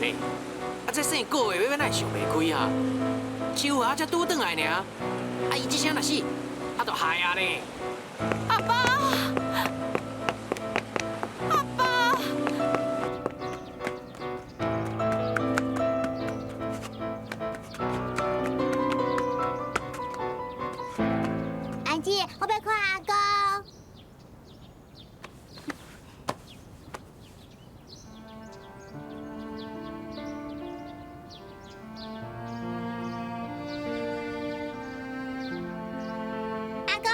呢。啊，這姓郭的欲欲哪會想袂開啊？秋霞才拄轉來爾，啊，伊這聲若死，啊，就害啊咧。阿爸，阿爸。阿姐，我欲看阿公。阿公，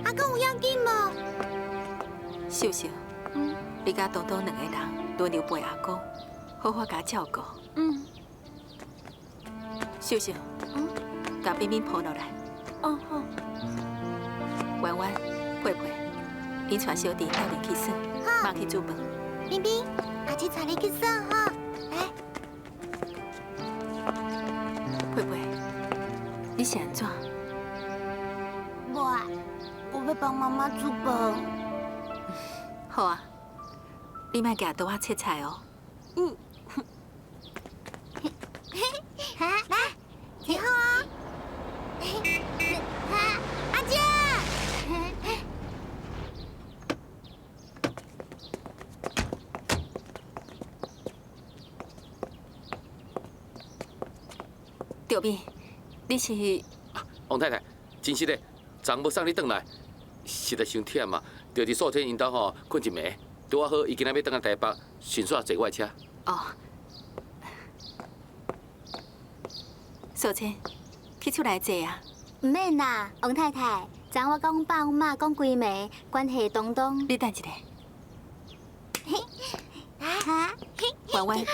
阿公有要緊無？秀秀，你佮東東兩个人輪流陪阿公，好好共照顧。秀秀，共冰冰抱落來。哦好。婉婉、佩佩，你帶小弟鬥陣去耍，媽去煮飯。冰冰，阿姊帶你去耍吼，來。佩佩，你是按怎？無啊，我欲幫媽媽煮飯。好啊，你莫舉刀仔切菜哦。嗯。來，坐好哦。阿姐。著敏，你是？王太太，真實的，昨無送你轉來，實在傷忝啊！就佇素天𪜶兜吼睏一暝，拄仔好伊今仔欲轉來台北，順紲坐我的車。哦，素清，去厝內坐啊。毋免啦，王太太，昨我佮阮爸阮媽講規暝，關係東東。你等一下。婉婉，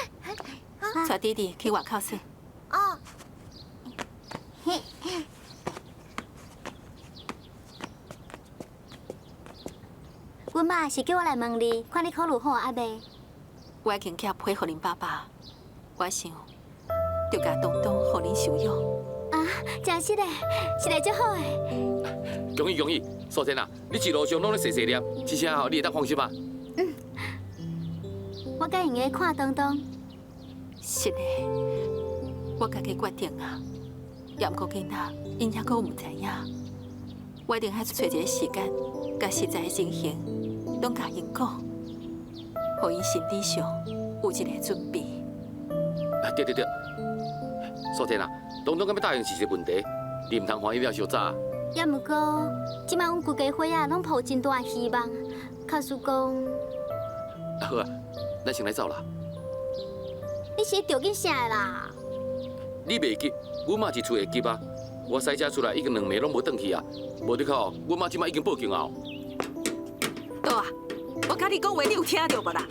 帶弟弟去外口耍。哦。阮媽是叫我來問你，看你考慮好猶未？我已經寄批予恁爸爸，我想著共東東予恁收養。啊，真實的，實在足好的。恭喜恭喜，素貞啊，你一路上攏咧細細念，這聲吼你會當放心啊？嗯，我敢會用得看東東。是的，我家己決定啊，也毋過囡仔，𪜶猶閣毋知影，我一定愛揣一个時間，共實在的情形攏共𪜶講，予𪜶心理上有一個準備。啊，對對對，素貞啊，東東敢欲答應是一個問題，你毋通歡喜了傷早。也毋過，這擺阮規家伙仔攏抱真大的希望，假使講…… 好啊，咱先來走啦。你是著緊啥啦？你袂急，阮媽佇厝會急啊。我駛車出來已經兩暝攏無轉去啊，無你看，阮媽這擺已經報警啊。倒啊！我佮你講話，你有聽著無啦？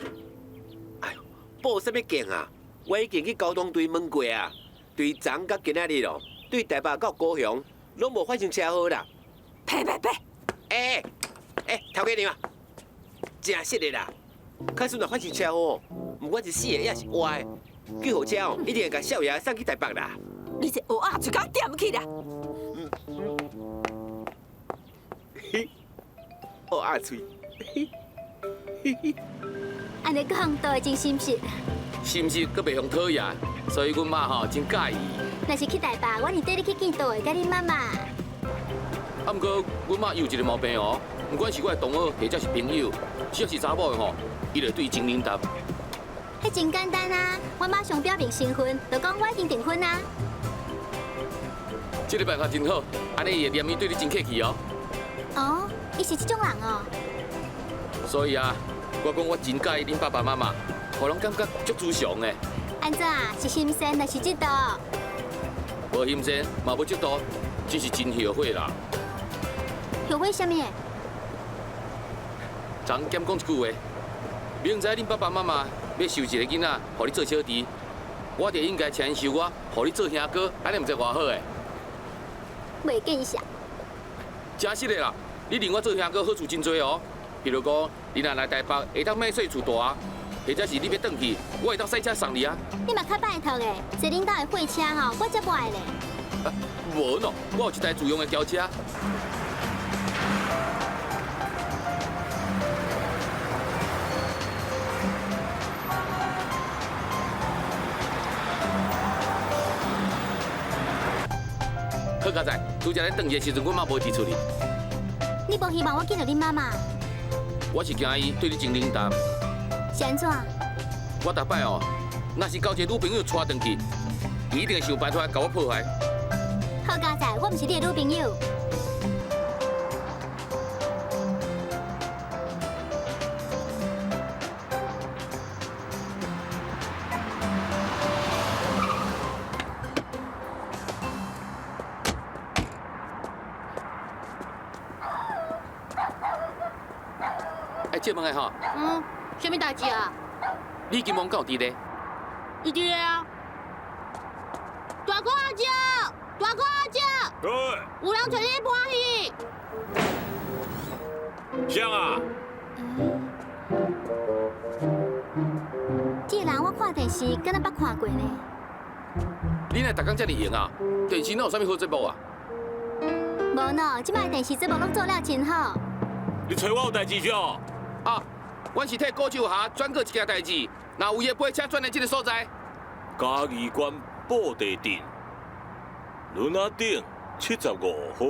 哎喲，報啥物警啊？我已經去交通隊問過啊，對昨昏到今仔日咯，對台北到高雄攏無發生車禍啦。呸呸呸！欸欸，頭家娘啊，真實的啦，假使若發生車禍，毋管是死的抑是活的，救護車哦，一定會共少爺送去台北啦。你這烏鴉嘴共恬去啦！嘿，烏鴉喙。按呢講，都會真心實。心實閣袂予人討厭，所以阮媽吼真佮意。若是去台北，我會綴你去見杜會佮恁媽媽。啊，毋過阮媽伊有一個毛病哦，毋管是我的同學或者是朋友，只要是查某的吼，伊就對伊真冷淡。彼真簡單啊，我馬上表明身份，就講我已經訂婚啊。這個辦法真好，按呢伊會嫌伊對你真客氣哦。哦，伊是這種人哦。所以啊，我講我真佮意恁爸爸媽媽，予人感覺足慈祥的。按怎啊？是心善還是嫉妒？無心善，嘛無嫉妒，只是真後悔啦。後悔啥物？昨昏減講一句話，明知恁爸爸媽媽欲收一个囡仔，予你做小弟，我就應該請𪜶收我，予你做兄哥，按呢毋知偌好的。袂見識。真實的啦，你認我做兄哥好處真濟哦。比如講，你若來台北，會當免稅厝大啊；或者是你欲轉去，我會當駛車送你啊。你嘛較拜託的，坐恁兜的貨車吼，我才無愛咧。無喏，我有一台自用的轎車。好佳哉，拄才咧转去的时阵，阮妈无伫厝里。你无希望我见著恁妈妈？我是惊伊对你真冷淡。是按怎？我逐摆哦，若是交一个女朋友带转去，伊一定会想办法共我破坏。好佳哉，我毋是你的女朋友。哎，借问下吼，嗯，啥物代志啊？李金旺敢有伫咧？伊伫咧啊。大哥阿姐，大哥阿姐，喂，有人揣你搬戏。谁啊？这个人我看电视，敢若捌看过呢。你若逐工遮尔闲啊？电视哪有啥物好节目啊？无喏，这摆电视节目拢做了真好。你揣我有代志啥？啊，阮是替郭秋霞转告一件代志，若有伊的批，请转来这个所在。嘉义县布袋镇轮仔顶75号。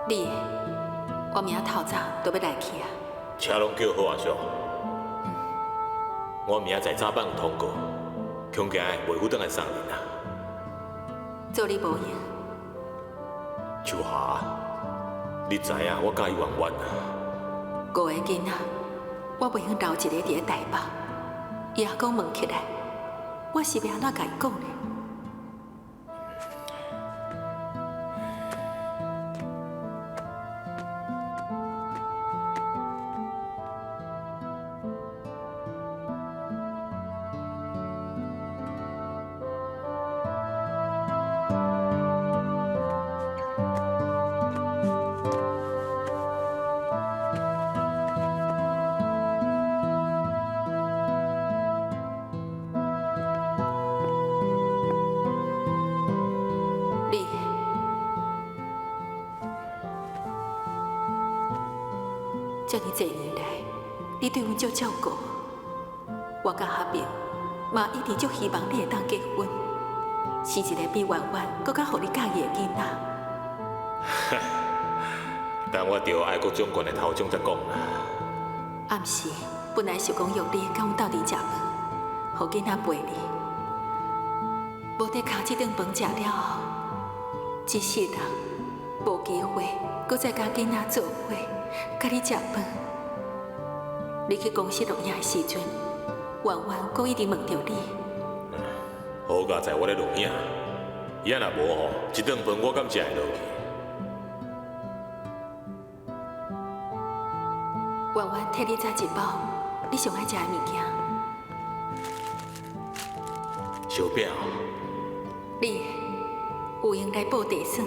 你，我明仔透早就欲来去啊。车拢叫好啊，叔。我明仔载早班有通告，恐惊袂赴转来送恁啊。做你无闲。秋霞，你知影我佮意圆圆啊？五个囡仔，我袂用留一个伫咧台北。伊阿公问起来，我是欲按怎共伊讲呢？你，遮尔济年来，你对阮足照顾，我佮阿平嘛一直足希望你会当结婚，生一个比圆圆阁较予你佮意的囡仔。但我著爱国长官的头奖才讲啦。暗时本来想讲约你佮阮斗阵食饭，予囡仔陪你，无伫尻这顿饭食了后，这世人无机会阁再佮囡仔做伙，佮你食饭。你去公司录影的时阵，圆圆阁一直问著你。好佳哉，我咧录影，伊若无吼，这顿饭我敢食会落去？圆圆替你炸一包你上爱食的物件。烧饼。你有闲来报地耍。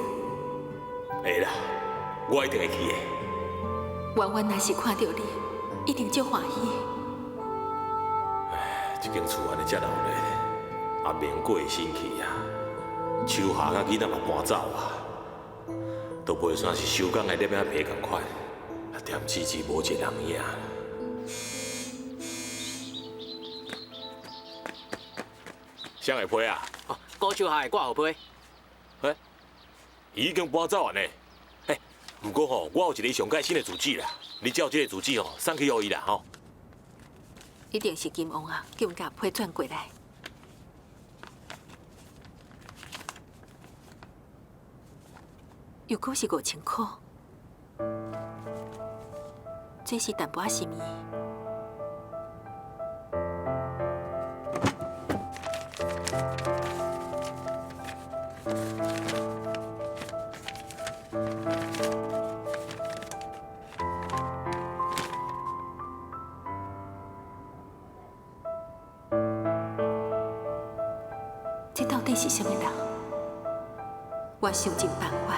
会啦，我一定会去的。圆圆若是看著你，一定足欢喜。唉，这间厝按呢遮闹热，阿明过身去啊，秋霞佮囡仔嘛搬走啊，都袂算是收工的摄影棚仝款，啊，踮吱吱无一个人影。谁会批啊？哦，郭秋霞会挂号批。欸，伊已经搬走啊呢。欸，毋过吼，我有一个上盖新的住址啦，你照这个住址吼，送去予伊啦吼。一定是金王啊，叫阮共批转过来。又阁是5000箍，这是淡薄仔心意。这到底是啥物人？我想尽办法，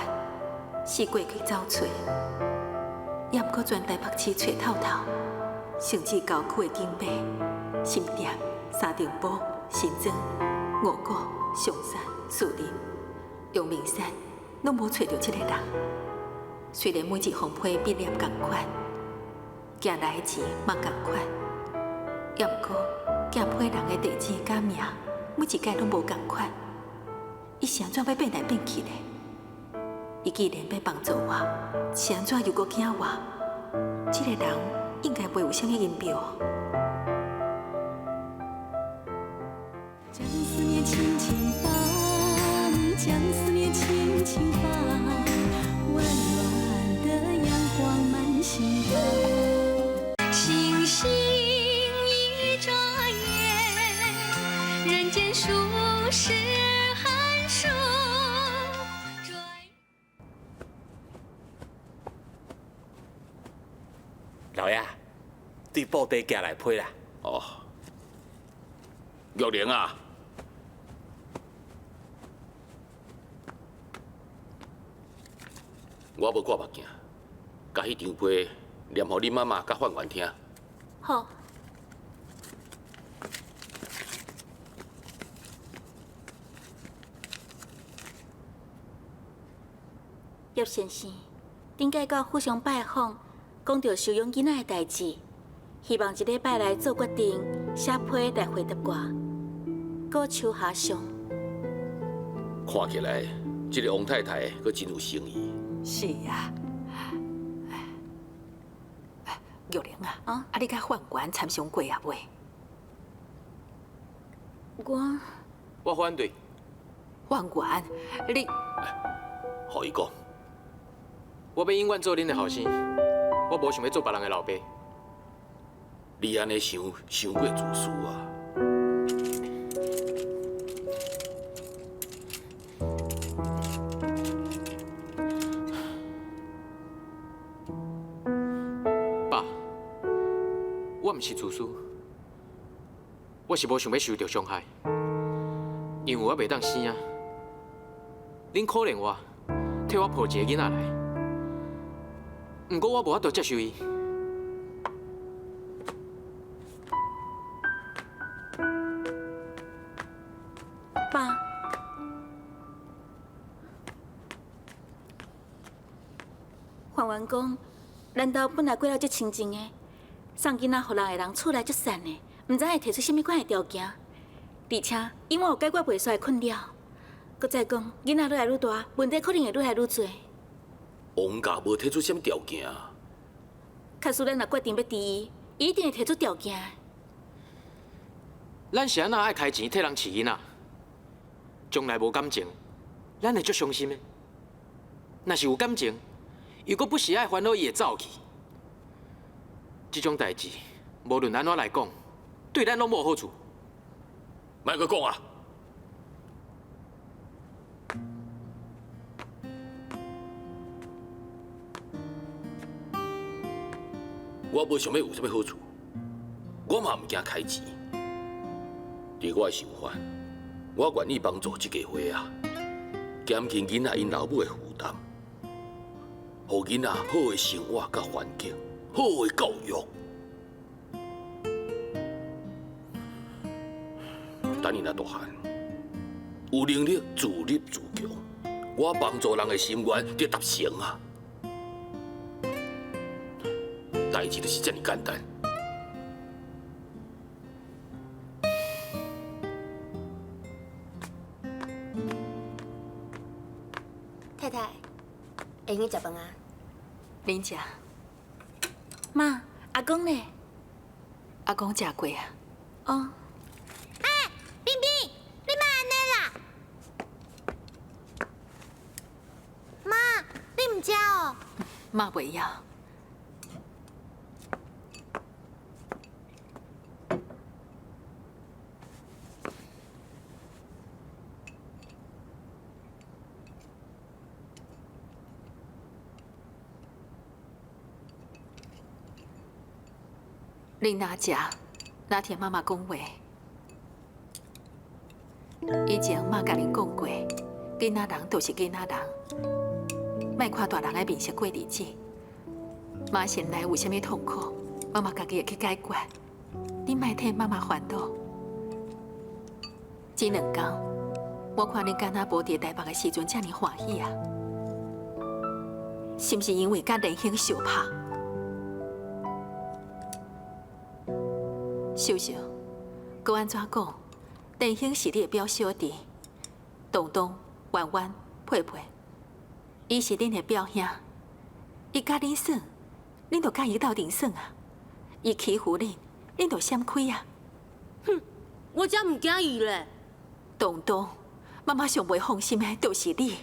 四过去走揣，也毋过全台北市揣透透，甚至郊区的景美、新店、三重埔、新庄、五股、松山、树林、阳明山，拢无揣著这个人。虽然每一封批笔粒仝款，寄来的钱嘛仝款，也毋過寄批人的地址佮名，每一改攏無仝款。伊是按怎欲變來變去呢？伊既然欲幫助我，是按怎又閣驚我？這个人應該袂有啥物陰謀。將思念輕輕放，將思念輕輕放，溫暖的陽光滿心房。星星一眨眼，人間數十寒暑。老爺，對布袋寄來批啦。哦，玉玲啊，我無掛目鏡，共彼張批念予你媽媽佮范元聽。好。葉先生，頂擺到府上拜訪，講著收養囡仔的代誌，希望這禮拜來做決定，寫批來回答我。閣秋霞上。看起來，這个王太太閣真有誠意。是啊。玉玲啊，啊，你佮范元參詳過啊未？我反對。范元，你，予伊講。我欲永遠做恁的後生，我無想欲做別人的老爸。你按呢想，傷過自私啊！爸，我毋是自私，我是無想欲受著傷害，因為我袂當生啊。恁可憐我，替我抱一個囡仔來，毋過我無法度接受伊。爸，范元講，咱兜本來過了足清靜的，送囡仔予人的人厝內足散的，毋知會提出啥物款的條件，而且永遠有解決袂煞的困擾。閣再講，囡仔愈來愈大，問題可能會愈來愈濟。王家無提出啥物條件啊？假使咱若決定欲治伊，伊一定會提出條件。咱是按怎愛開錢替人飼囡仔？將來無感情，咱會足傷心的。若是有感情，又閣不時愛煩惱伊會走去。這種代誌，無論按怎來講，對咱攏無好處。莫閣講啊！我無想欲有啥物好處，我嘛毋驚開錢。佇我的想法，我願意幫助這家伙仔，減輕囡仔𪜶老母的負擔，予囡仔好的生活佮環境，好的教育。等伊若大漢，有能力自立自強，我幫助人的心願就達成啊！代誌就是這麼簡單。太太，會用食飯啊？恁食。媽，阿公呢？阿公食過啊。哦。哎，冰冰，你莫按呢啦。媽，你毋食哦？媽袂枵。恁若食，若聽媽媽講話。以前媽共恁講過，囡仔人就是囡仔人，莫看大人的面色過日子。媽心內有啥物痛苦，媽媽家己會去解決。恁莫替媽媽煩惱。這兩工，我看恁敢若無佇台北的時陣遮爾歡喜啊，是毋是因為佮連興相拍？秀秀，阁按怎讲？电兴是你的表小弟，东东、圆圆、佩佩，伊是恁的表兄，伊佮恁耍，恁就佮伊斗阵耍啊。伊欺负恁，恁就闪开啊。哼，我才毋惊伊咧。东东，妈妈上袂放心的，就是你。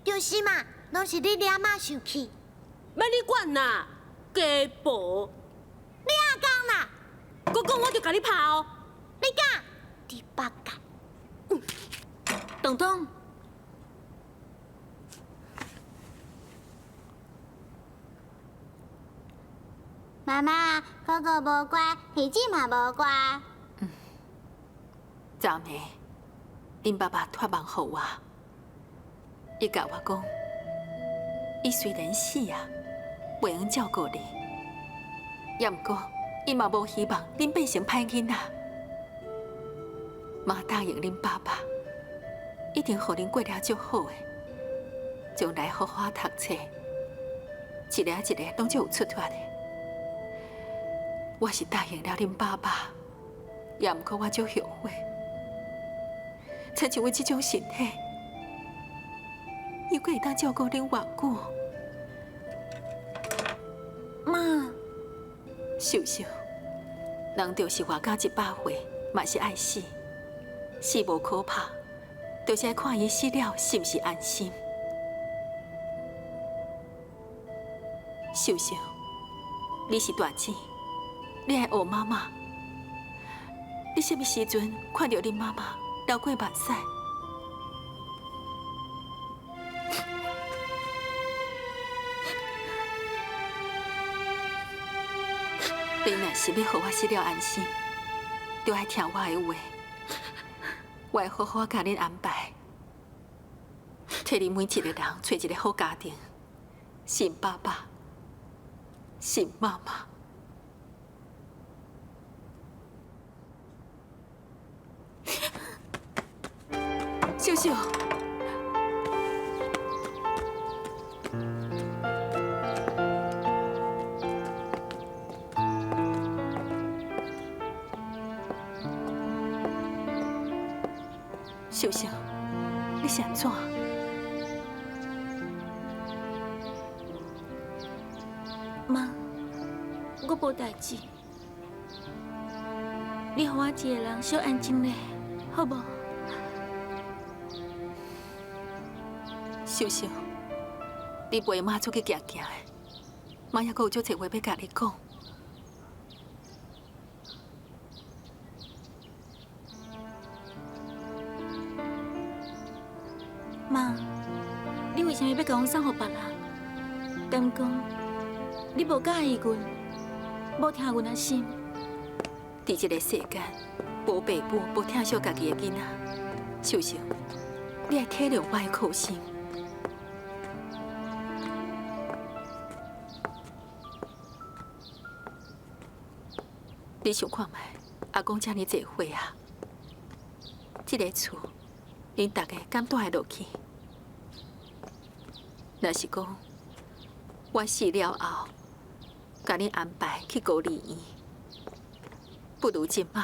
就是嘛，拢是你惹妈生气。欲你管啦，家婆。你阿讲啦，阁讲我就共你拍哦。你敢？猪八戒。东东，妈妈，哥哥无乖，彼姊嘛无乖。嗯，昨暝，恁爸爸托梦予我，伊共我讲，伊虽然死啊，袂用照顾你，也毋过伊嘛无希望恁变成歹囡仔。妈答应恁爸爸，一定予恁过了足好的，将来好好读册，一个一个拢足有出息的。我是答应了恁爸爸，也毋过我足后悔，亲像阮这种身体，犹阁会当照顾恁偌久？妈，秀秀，人就是活到100岁，嘛是爱死，死无可怕，就是爱看伊死了是毋是安心。秀秀，你是大姊。你爱学妈妈。你啥物时阵看著恁妈妈流过目屎？你若是欲予我死了安心，就爱听我的话。我会好好共恁安排，替恁每一个人揣一个好家庭，新爸爸，新妈妈。秀秀，秀秀，你是按怎？妈，我无代志，你予我一个人小安静咧，好无？秀秀，你陪妈出去行行的，妈犹阁有足济话欲共你讲。妈，你为啥物欲共阮送予别人？敢讲你无佮意阮，无疼阮的心？伫这个世间，无爸母、无疼惜家己的囡仔，秀秀，你爱体谅我的苦心。你想看觅，阿公遮尔济岁啊，这个厝，恁大家敢住会落去？若是讲我死了后，共恁安排去孤儿院，不如这马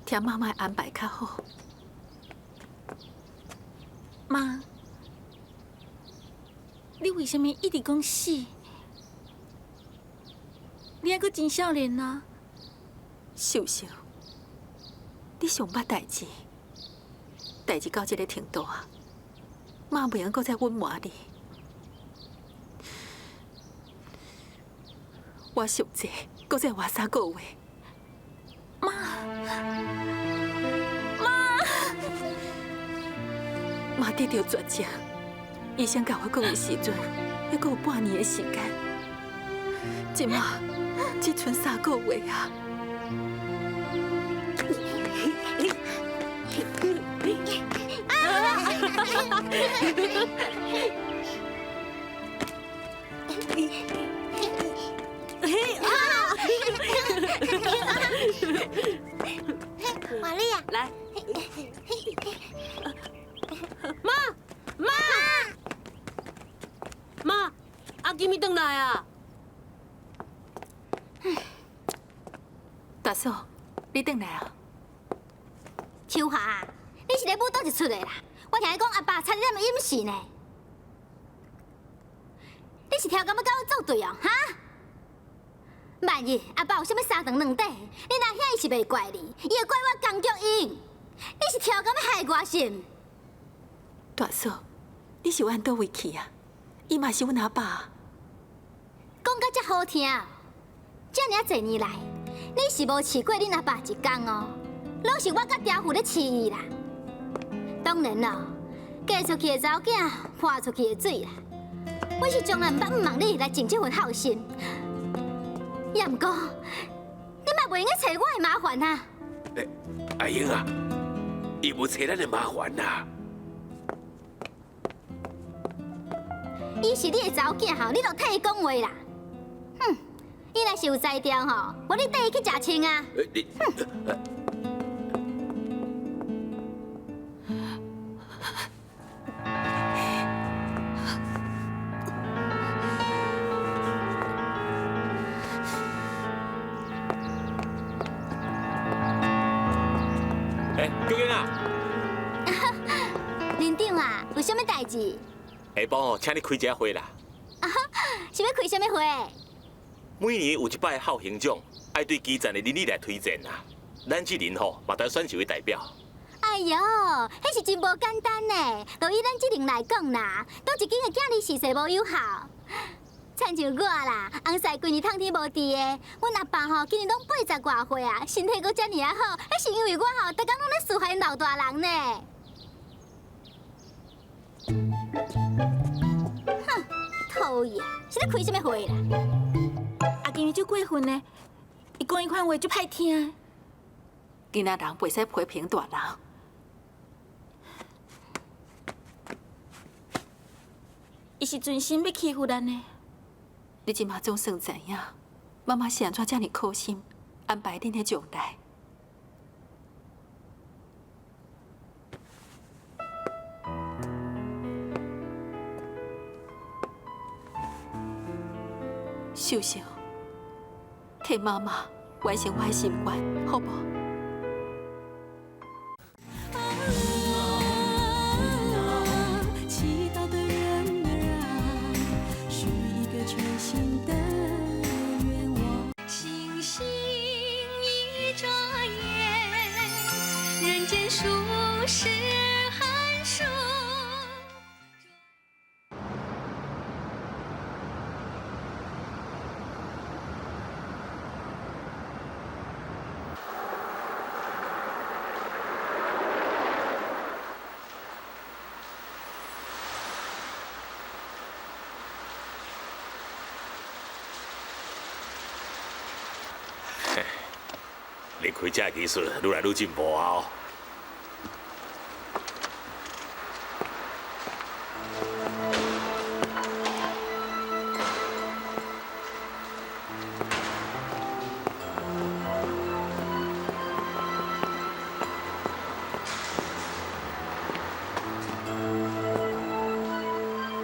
听妈妈的安排较好。妈，你为啥物一直讲死？你犹阁真少年啊！秀秀，你上捌代志，代志到这个程度啊，妈袂用阁再隐瞒你。我上济，阁再活3个月。妈，妈，妈得著绝症，医生共我讲的时阵，犹阁有半年的时间。这马只賰3个月啊！玛丽亚，来，妈，妈，妈，阿金咪转来啊！大嫂，你轉來啊！秋霞，你是咧舞佗一出的啦？我聽你講阿爸差點飲死呢。你是超工欲佮阮作對哦，哈？萬一阿爸有啥物三長兩短，你阿兄伊是袂怪你，伊會怪我江菊英。你是超工欲害我是毋？大嫂，你是按佗位去啊？伊嘛是阮阿爸。講甲遮好聽，遮爾濟年來，你是無飼過恁阿爸一工哦，攏是我佮刁婦咧飼伊啦。當然咯，嫁出去的查某囝，潑出去的水啦。我是從來毋捌向望你來盡這份孝心，也毋過，你嘛袂用該揣我的麻煩啊！欸，阿英啊，伊無揣咱的麻煩啦。伊是你的查某囝吼，你就替伊講話啦。哼，伊若是有才調吼，無你綴伊去食穿啊！你，欸，菊英啊！林長啊，有啥物代誌？下晡哦，請你開一下會啦。啊哈，是欲開啥物會？每年有一擺孝行獎，愛對基層的鄰里來推薦啦。咱這輪吼嘛，當選一位代表。哎喲，彼是真無簡單呢。就以咱這輪來講啦，佗一間的囝兒事勢無有效。親像我啦，翁婿規年痛天無佇的，阮阿爸吼今年攏80外歲啊，身體閣遮爾啊好，彼是因為我吼，逐工攏咧侍候𪜶老大人呢。哼，討厭，是咧開啥物會啦？阿金伊足過分呢，伊講彼款話足歹聽。囡仔人袂使批評大人。伊是存心欲欺負咱的。你這馬總算知影，媽媽是按怎遮爾苦心安排恁的將來。秀秀，替媽媽完成我的心願，好無？祈禱的人兒啊，許一個全新的願望。星星一眨眼，人間數十寒暑。你開車技術愈來愈進步啊！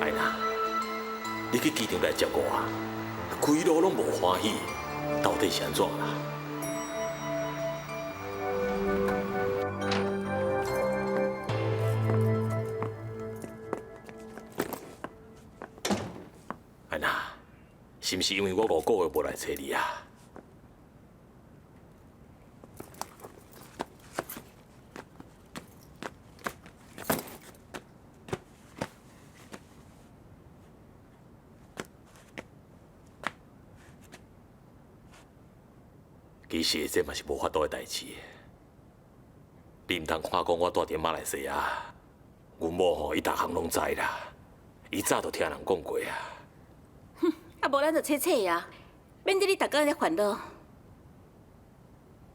艾娜，你去機場來接我啊？規路攏無歡喜，到底是按怎啦？艾娜，是毋是因為我5個月無來揣你啊？其實這嘛是無法度的代誌。你毋通看講我住佇馬來西亞，阮某吼伊逐項攏知啦，伊早就聽人講過啊。哼，啊無咱就揣揣啊，免得你逐工咧煩惱。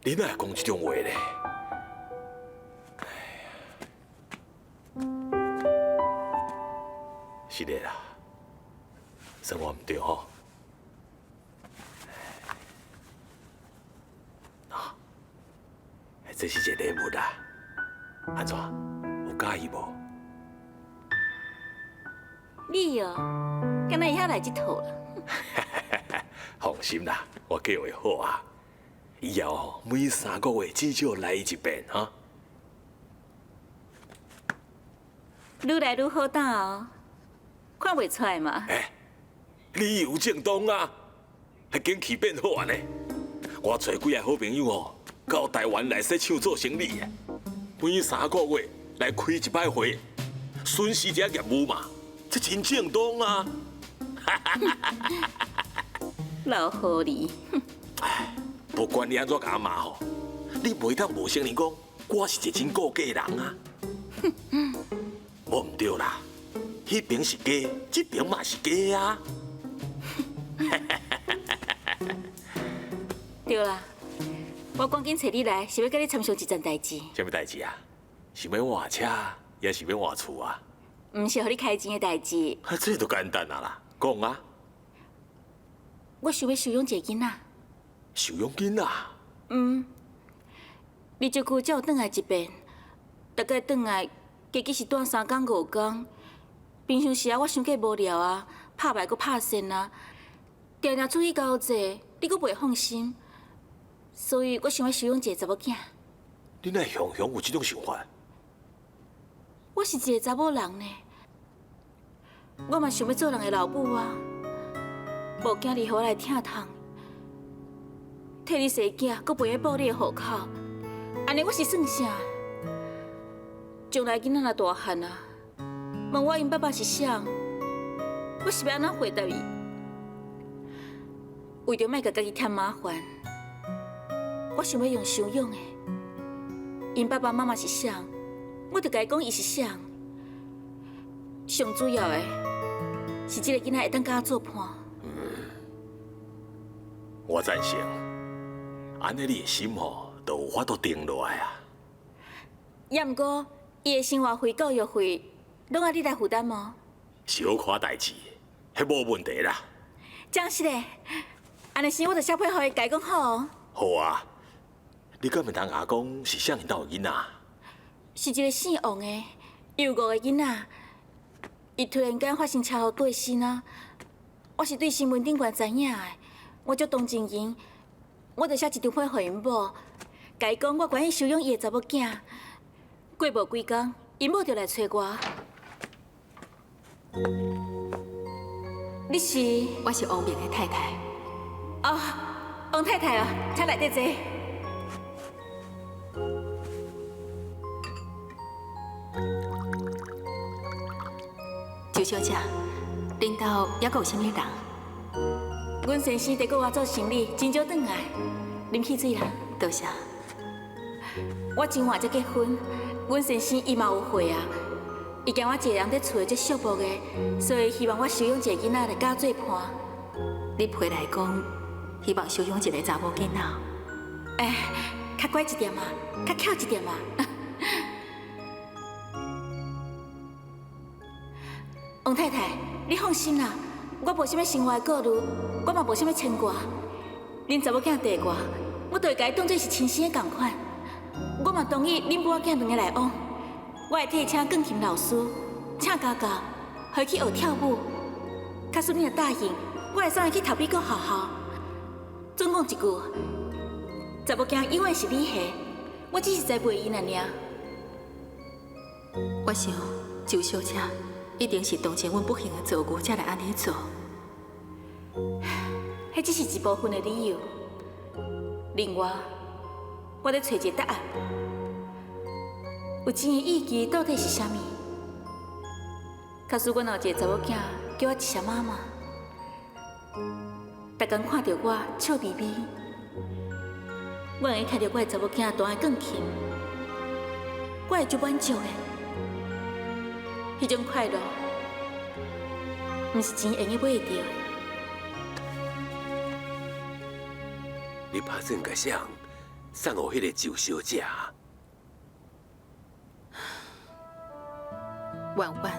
你哪會講這種話咧？是的啦，算我毋對吼。啊，這是一個禮物啦，按怎？有佮意無？你哦，敢若會曉來這套啦？放心啦，我計劃好啊。以後每3個月至少來一遍哈。愈來愈好膽哦，看袂出來嘛。欸，理由正當啊，彼景氣變好啊呢。我揣幾个好朋友哦，到台灣來設廠做生意的，每3個月來開一擺會，巡視一下業務嘛，這真正當啊。老狐狸。不管你按怎共我罵吼，你袂當無承認講我是一個真顧家的人啊。無毋對啦，彼邊是家，這邊嘛是家啊。對啦，我趕緊揣你來，是欲佮你參詳一件代誌。啥物代誌啊？是欲換車，抑是欲換厝啊？毋是予你開錢的代誌。啊，這就簡單啊啦，講啊。我想欲收養一個囡仔。收養囡仔？嗯。你這久才有轉來一遍，大概轉來，家己是蹛3工5工。平常時啊，我傷過無聊啊，拍牌閣拍線啊，定定出去交際，你閣袂放心，所以我想欲收養一個查某囝。你哪會雄雄有這種想法？我是一個查某人呢，我嘛想欲做人的老母啊，無驚你予我來疼痛，替你生囝，閣袂用報你的戶口，按呢我是算啥？將來囡仔若大漢啊，問我𪜶爸爸是誰，我是欲按怎回答伊？為著莫共家己添麻煩，我想欲用收養的。𪜶爸爸媽媽是誰，我就共伊講伊是誰。上主要的是這個囡仔會當佮我做伴。嗯，我贊成。按呢你的心吼，就有法度定落來啊。也毋過，伊的生活費、教育費，攏愛你來負擔哦。小可代誌，彼無問題啦。真實的，按呢時我就寫批予伊，共伊講好哦。好啊，你敢會當共我講是啥人兜的囡仔？是一個姓王的，有5個囡仔。伊突然間發生車禍過身啊！我是對新聞頂懸知影的，我足同情𪜶，我就寫一張批予𪜶某，共伊講我願意收養伊的查某囝。過無幾工，𪜶某就來揣我。你是？我是王明的太太。哦，王太太哦，請內底坐。周小姐，恁兜猶閣有啥物人？阮先生佇國外做生理，真少轉來，啉汽水啦。多謝。我真晚才結婚，阮先生伊嘛有歲啊，伊驚我一個人佇厝內足寂寞的，所以希望我收養一個囡仔來佮我做伴。你批來講，希望收養一個查某囡仔。哎，較乖一點啊，較巧一點啊。王太太，你放心啦，我無啥物生活的顧慮，我嘛無啥物牽掛。恁查某囝綴我，我就會共伊當做是親生的仝款。我嘛同意恁母仔囝兩個來往，我會替伊請鋼琴老師，請家教，予伊去學跳舞。假使你若答應，我會送伊去讀美國學校。總講一句，查某囝永遠是你的，我只是栽培伊爾爾。我想周小姐一定是同情阮不幸的遭遇，才來按呢做。彼只是一部分的理由。另外，我咧揣一個答案。有錢的意義到底是啥物？假使阮有一個查某囝叫我一聲媽媽，逐工看著我笑眯眯，我會聽著我的查某囝彈的鋼琴，我會足滿足的。彼種快樂，毋是錢會用買會著的。你拍算共啥人送予彼個周小姐？婉婉，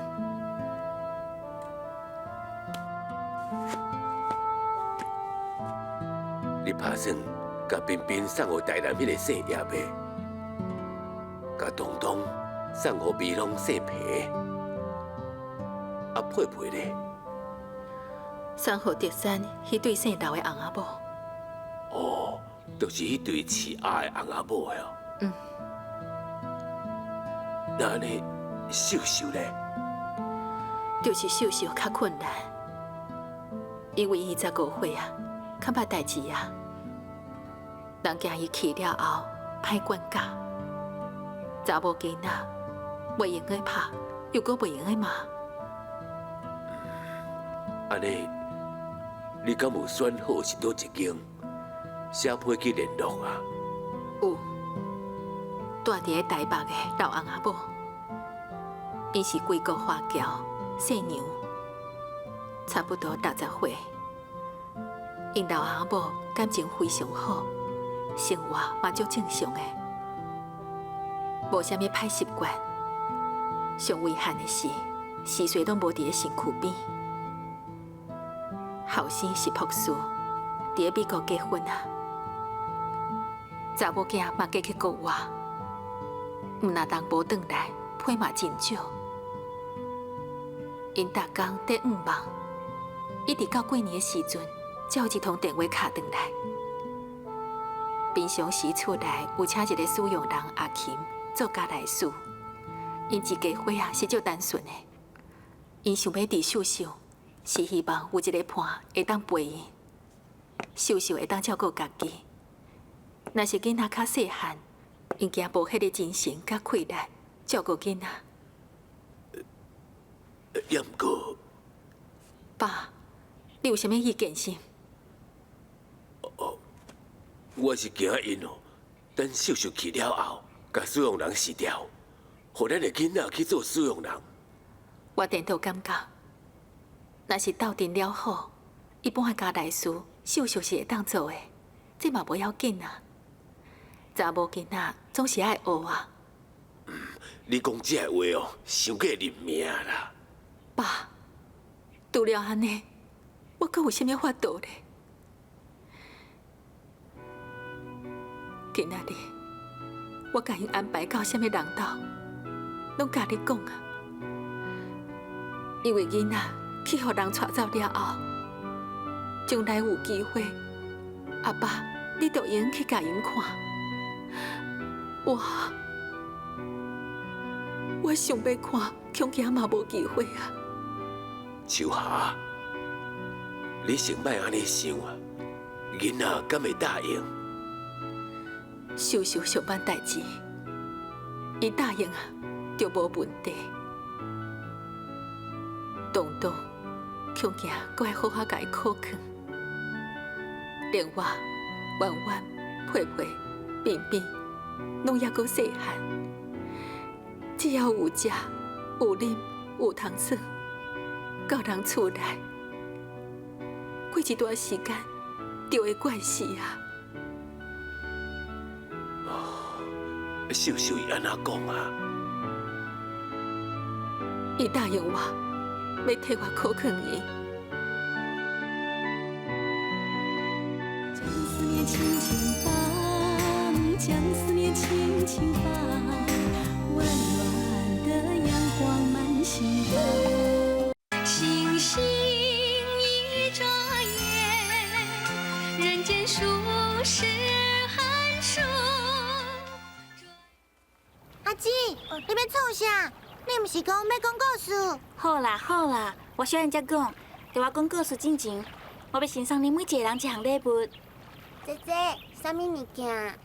你拍算共彬彬送予台南彼個姓葉的，共東東送予美濃姓皮，啊佩佩咧？送予竹山彼對姓劉的翁仔某。哦，就是彼對飼鴨的翁仔某的哦。嗯。那按呢，秀秀咧？就是秀秀較困難，因為伊15歲啊，較捌代誌啊，人驚伊去了後歹管教，查某囡仔袂用得拍，又閣袂用得罵。按呢，你敢有選好是佗一間？寫批去聯絡啊？有，住佇咧台北的老翁仔某，𪜶是歸國華僑，姓楊，差不多60歲。𪜶老翁仔某感情非常好，生活嘛足正常的，無啥物歹習慣。上遺憾的是，時勢攏無佇咧身軀邊。後生是博士，佇咧美國結婚啊，查某囝嘛嫁去國外，毋若人無轉來，批嘛真少。𪜶逐工佇向望，一直到過年的時陣，才有一通電話敲轉來。平常時厝內有請一個使用人阿琴做家內事，𪜶一家伙仔是足單純的，𪜶想欲佇秀秀，是希望有一個伴會當陪𪜶，秀秀會當照顧家己。若是囡仔較細漢，𪜶驚無彼个精神佮氣力照顧囡仔。猶毋過，爸，你有啥物意見是？哦，我是驚𪜶哦，等秀秀去了後，共使用人辭掉，予咱的囡仔去做使用人。我顛倒感覺，若是鬥陣了好，一般的家內事，秀秀是會當做的，這嘛無要緊啊。查某囡仔總是愛學啊。你講這个話哦，傷過認命啦。爸，除了按呢，我閣有啥物法度咧？今仔日我共𪜶安排到啥物人兜，攏共你講啊。因為囡仔去予人帶走了後，將來有機會，阿爸你就會用去共𪜶看。我想欲看，恐驚嘛無機會啊。秋霞，你先莫按呢想啊，囡仔敢會答應？秀秀上辦代誌，伊答應啊，就無問題。東東，恐驚閣愛好好共伊考勸。另外，婉婉、佩佩、冰冰，攏猶閣細漢，只要有食、有啉、有通耍，到人厝內，過一段時間就會慣勢啊。哦，秀秀伊按怎講啊？伊答應我，欲替我考勸伊。將思念輕輕放，將思念輕輕放，溫暖的陽光滿心房。星星一眨眼，人間數十寒暑。阿姊，你欲創啥？你毋是講欲講故事？好啦好啦，我小等才講。佇我講故事之前，我欲先送恁每一个人一項禮物。姐姐，啥物物件？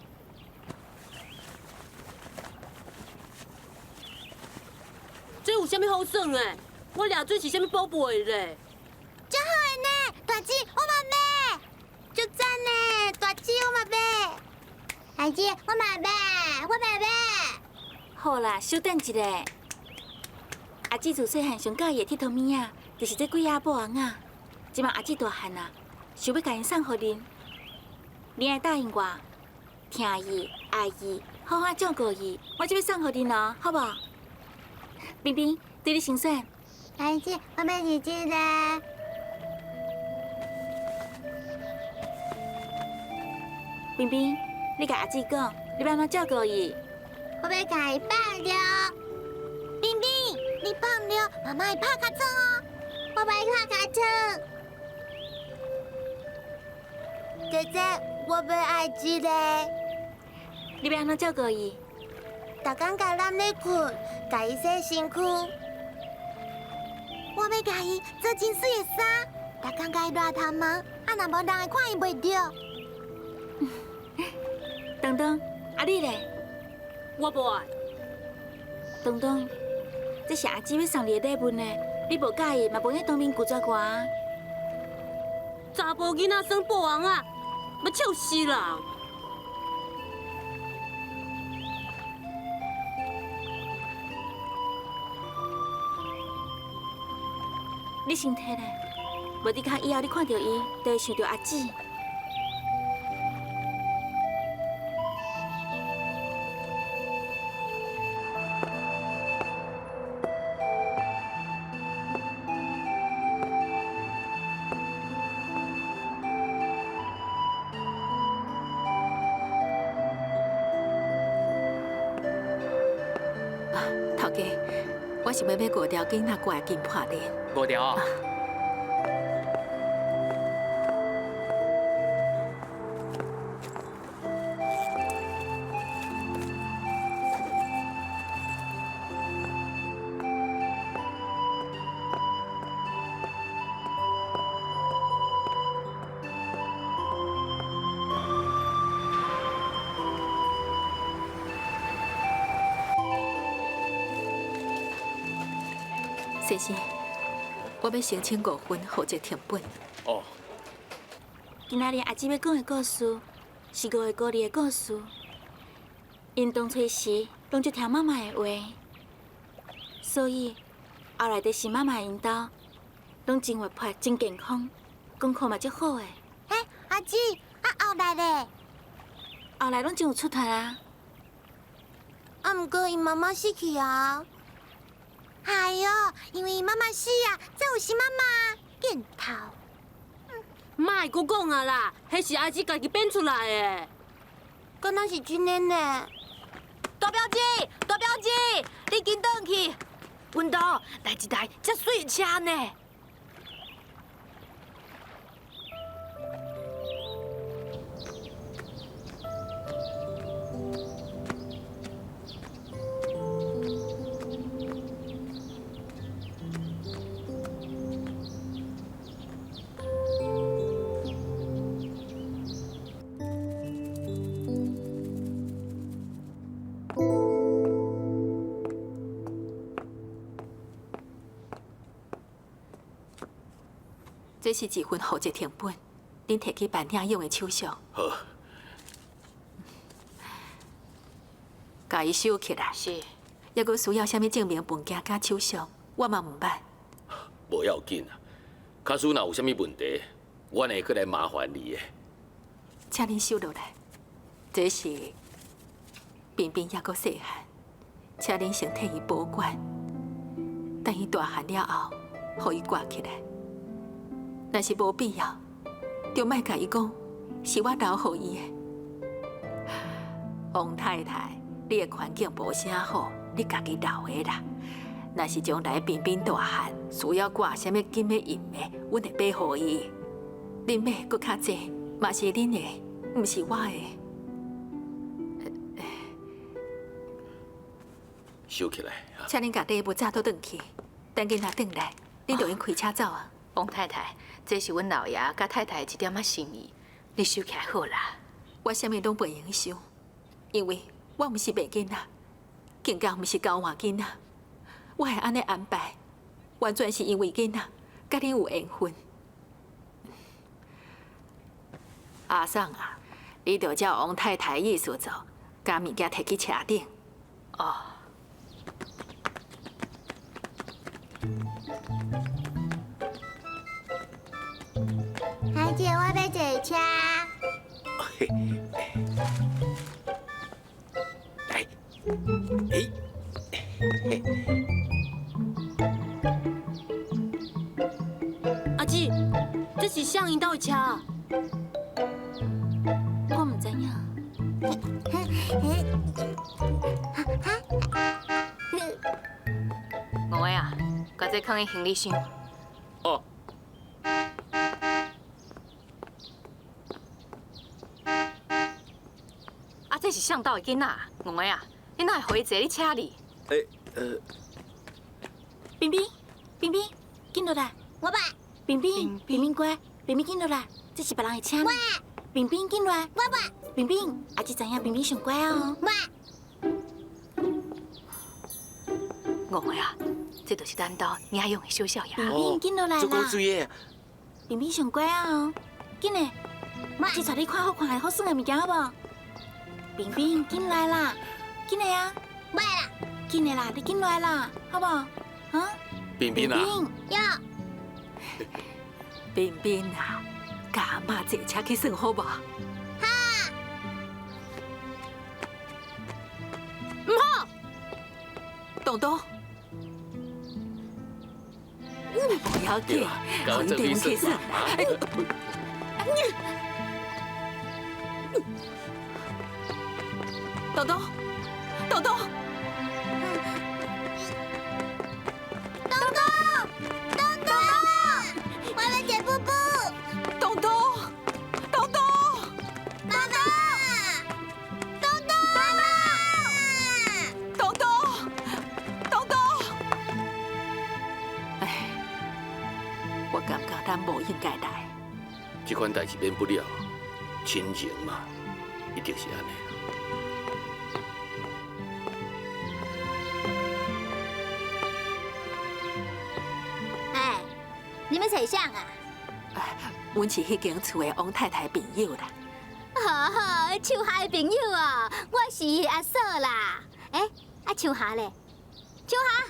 這有啥物好耍的？我掠水是啥物寶貝咧？足好的呢，大姊我嘛欲，足讚呢，大姊我嘛欲。阿姊我嘛欲，我嘛欲。好啦，稍等一下。阿姊自細漢上佮意的𨑨迌物仔，就是這幾仔布翁仔。這馬阿姊大漢啊，想欲共𪜶送予恁。恁愛答應我，疼伊、愛伊，好好照顧伊，我就欲送予恁哦，好無？冰冰，對你先選。阿姊，我欲選這个。冰冰，你共阿姊講，你欲按怎照顧伊？我欲共伊放尿。冰冰，你放尿，媽媽會拍尻川哦。我欲拍尻川。姐姐，我欲爱这个。你欲按怎照顾伊？逐工共揽咧睏，共伊洗身躯。我欲共伊做真媠的衫，逐工共伊掠头毛，啊若无人会看伊袂著。东东，啊你咧？我无爱。东东，这是阿姊欲送你的礼物呢，你无佮意嘛，无用当面拒绝我啊。查埔囡仔耍布尪仔，欲笑死人！你先摕咧，无你较以后你看著伊，就会想著阿姊。头家，我想欲买五条囡仔挂的金破链。五条啊！先生，我欲申请五份户籍謄本。哦。今仔日阿姊欲讲的故事，是五个孤儿的故事。𪜶当初时拢足听妈妈的话，所以后来伫是妈妈𪜶兜，拢真活泼、真健康，功课嘛足好的。欸，阿姊，啊后来咧？后来拢真有出息啊。啊，毋过𪜶妈妈死去啊。哎哟，因为妈妈死啊，才有新妈妈见头。莫阁讲啊啦，彼是阿姊家己编出来的。敢若是真的呢？大表姐，大表姐，你紧转去，阮兜来一台遮媠的车呢。这是一份户籍謄本，恁提去办领养的手续。好，共伊收起来。是。犹阁需要啥物证明文件佮手续，我嘛毋捌。无要紧啊，假使若有啥物问题，阮会阁来麻烦你的。请恁收落来，这是彬彬犹阁细汉，请恁先替伊保管，等伊大汉了后，予伊挂起来。若是无必要，就莫共伊讲是我留予伊的。王太太，你的环境无啥好，你家己留的啦。若是将来彬彬大汉，需要挂啥物金的银的，阮会买予伊。恁买阁较济，嘛是恁的，毋是我的。收起来。请恁共礼物早倒转去，等囡仔转来，恁就用开车走啊。王太太，这是阮老爷佮太太一点仔心意，你收起来好啦。我啥物拢袂用收，因为我毋是卖囡仔，更加毋是交换囡仔。我会按呢安排，完全是因为囡仔佮恁有缘分。阿桑啊，你就照王太太意思做，共物件提去车顶。哦。阿姐，我欲坐车。来，哎，阿姊，这是啥𪜶兜的车？我毋知影。五个啊，共这囥佇行李箱。哦。向道的囡仔，戆的啊，你哪会予伊坐你车里？欸，冰冰，冰冰，紧落来。我捌。冰冰，冰冰乖，冰冰紧落来，这是别人的车。我。冰冰紧落来。我捌。冰冰，阿姊知影冰冰上乖哦。我。戆的啊，这就是咱兜领养的小少爷。冰冰紧落来啦。足够水的。冰冰上乖哦，紧来，阿姊带你看好看的好耍的物件好无？冰冰紧来啦，紧来啊！袂啦，紧来啦，你紧来啦，好无？啊？冰冰啊！哟。冰冰啊，佮阿嬷坐车去耍好无？好。唔好，东东。不要紧，予伊缀阮去耍。东东，东东，东东，东东，我要捡布布。东东，东东，妈妈，东东，妈妈，东东，东东。哎，我感觉咱无应该来。这款代志免不了，亲情嘛，一定是按呢。哎，你们找谁啊？阮是彼间厝的王太太朋友啦。好好，秋霞的朋友哦，我是伊阿嫂啦。欸，啊秋霞咧？秋霞，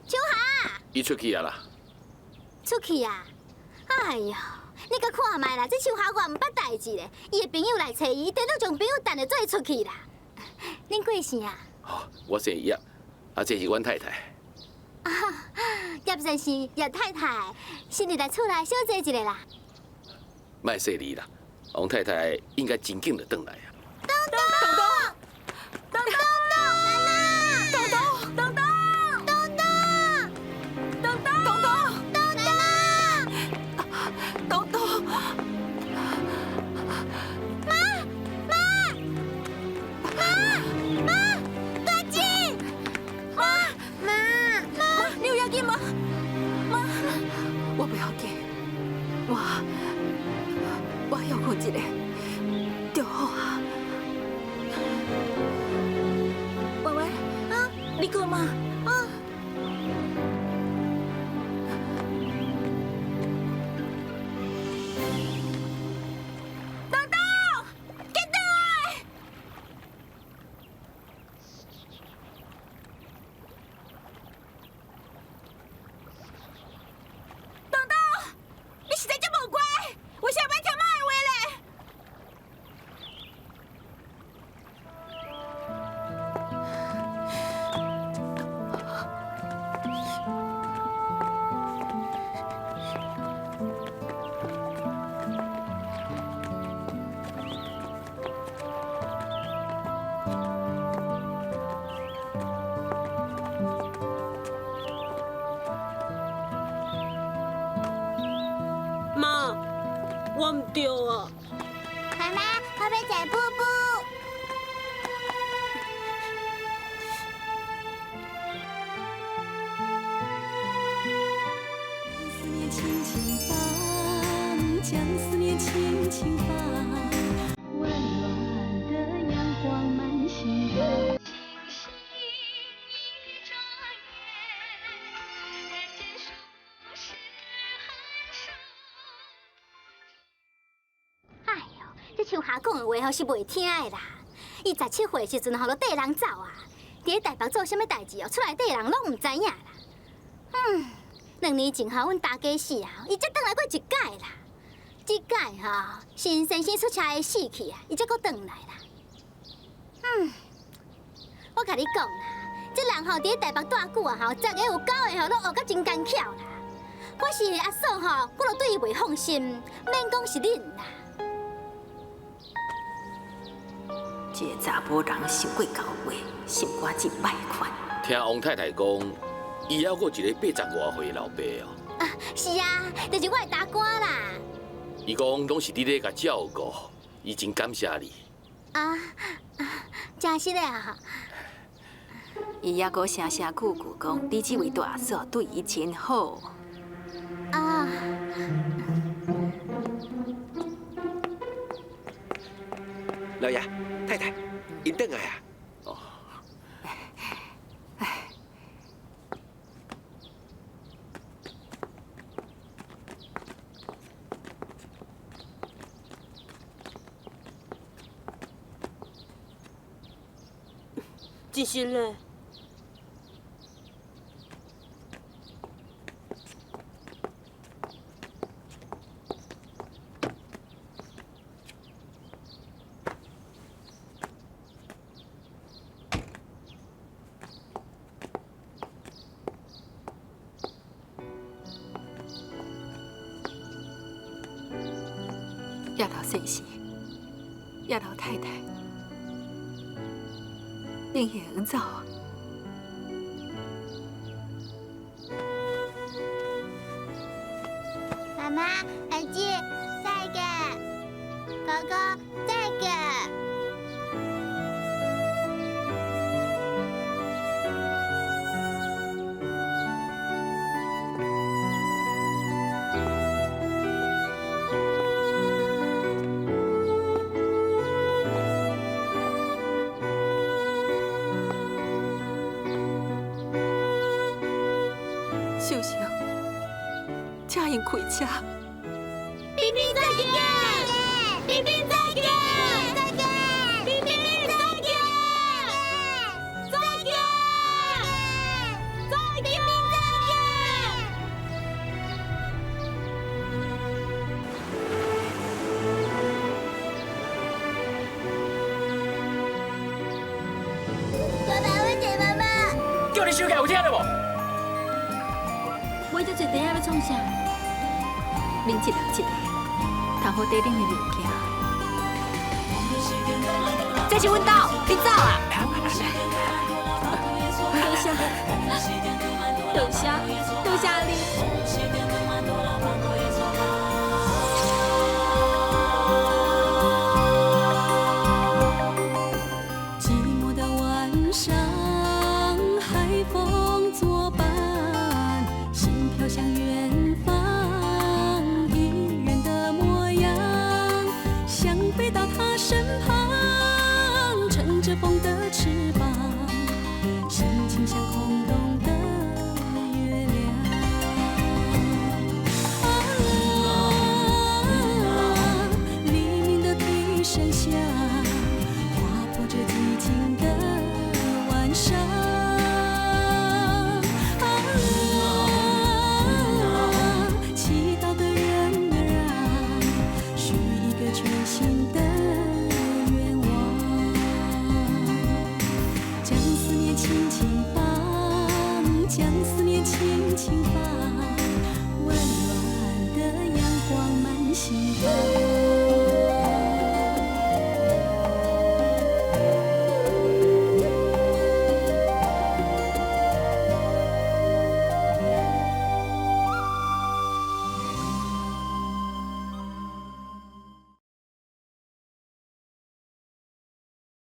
秋霞，伊出去啊啦。出去啊？哎呦，你阁看觅啦，这秋霞我毋捌代志咧。伊的朋友来揣伊，伊顶都将朋友等著做出去啦。恁贵姓啊？哦，我姓叶，啊，这是阮太太。啊，叶先生、叶太太，新日来厝内小坐一下啦。莫说你啦，王太太应该真紧就转来啊。东东，东东，东东，东东，东东，东东，东东，东东，东东，妈，妈，妈，妈，大姐，妈，妈，妈，你有要紧吗？妈，我不要紧，我休困一下就好啊。婉婉，啊，你够吗？啊。东东，紧转来！东东，你实在这无乖，为啥欲听妈的话咧？妈，我毋对啊。妈妈，我欲食布布。思念轻轻放，将思念轻轻放，温暖的阳光满心房。星星一转眼，结束是寒暑。哎呦，这秋霞讲的话吼是袂听的啦。伊17岁时阵吼，就缀人走啊。伫咧台北做啥物代志哦，厝内底的人拢毋知影啦。2年前吼，阮大家死啊，伊才转来过一摆啦。这摆吼，新先生出差死去啊，伊才阁转来啦。我共你讲啦，这人吼伫咧台北蹛久啊吼，10个有9个吼拢学甲真艰巧啦。我是伊的阿嫂吼，我都对伊袂放心，免讲是恁啦。这个查某人受过教育，心肝真歹款。听王太太讲，伊还阁有一个80外岁的老爸哦。啊，是啊，就是我的大官啦。伊讲拢是你咧共照顾，伊真感谢你。啊，啊，真实的啊！伊犹阁声声句句讲，你这位大嫂对伊真好。啊。老爷、太太，𪜶转来啊！哦。真实嘞。叶老先生，叶老太太，恁会用走啊？妈妈，阿姐，再见。哥哥，再见。秀秀，请𪜶开车。冰冰再见，冰冰再见，再见，冰冰再见，再见，再见，冰冰再见。爸爸，我找妈妈。叫你收起来有听著无？买遮济茶仔欲创啥？恁一人一个，通好缀恁的物件。这是阮兜，你走啊！多谢，多谢，多谢你。寂寞的晚上，海风作伴，心飘向远方，一人的模样，想飞到他身旁，乘着风的翅膀，心情像空洞的月亮。啊，黎明的笛声响，划破这寂静的晚上。啊，祈祷的人儿啊，许一个全新的愿望，将思念轻轻放，将思念轻轻放，温暖的阳光满心房。